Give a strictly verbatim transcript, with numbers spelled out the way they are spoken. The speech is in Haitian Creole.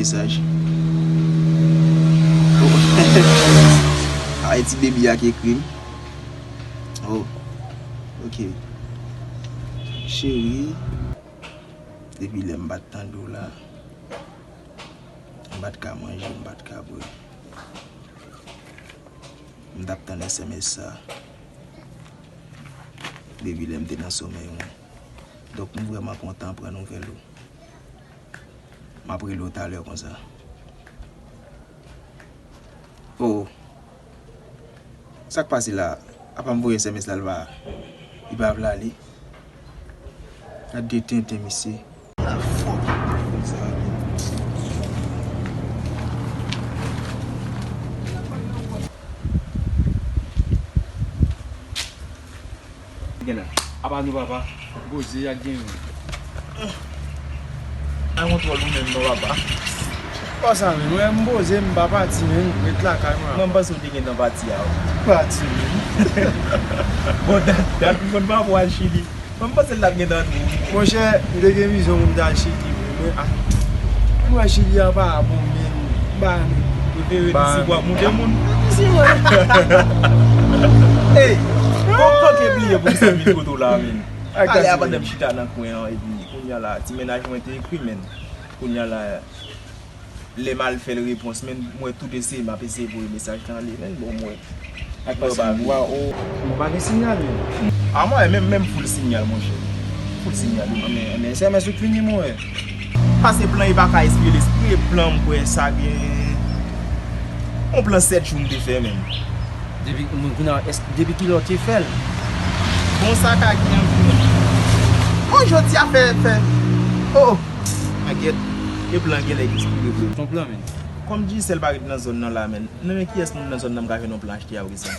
Mesaj. Oh. Ay, ti baby a ki ekri m. Oh. Ok. Cheri, depi lè m pa t tande w la, m pa t ka manje, m pa t ka bwè. M t ap tann S M S sa depi lè m te nan somèy mwen. Donk, m vrèman kontan pran nouvèl ou. M ap rele w talè konsa. Oh, sa k pase la? Apa m voye S M S la, l pa, li pa vle ale? Gad de tenten, mesye. Fòk konsa. Gen la. Apa nou, papa? Poze ak gen. Ay, kontwòl ou menm non, papa. Konsa menm, mwen, m poze, m pa pati, menm, ret lakay mwen. Mwen, m panse w te gentan pati a. Pati, menm. Bon, dat, dat m konn papa w al Chili. Mwen, m panse l t ap gentan di w. Monchè, m te gen vizyon pou m t al Chili, vre. Mwen, ah, mwen wè Chili a pa bon, men, ba, prefere di si w ap moute moun. Si, wè. Ey, bon, panke bliye pou m sanble kote w la, men. Ale a pandan m chita nan kwen an, epi kounye a la, ti mennaj mwen te ekri, men. Kounye a la, lè m al fè l repons, men m wè tout eseye, m ap eseye voye mesaj lan ale, men bon, m wè. Ak pase m wa, o, nou pa gen sinyal, men. A mwen, menm, menm full sinyal, monchè. Full sinyal, wi. Men, men, S M S ou t fini, mwen wè. Pase plan, e pa ka espere l espere plan, m kwè sa gen yon plan sèt jou m te fè, menm. Depi, moun kounye a, èske, depi kilè w te fè l? Bon, sa ka gen anpil. Bon, jodi a fè, fè. Oh, oh. Mwen gèt. E plan genlè espere vre. Ton plan, men. Kòm Digicel pa ret nan zòn nan la, men. Nan men kiyès moun nan zòn nan m ka jwenn yon plan achte apre sa?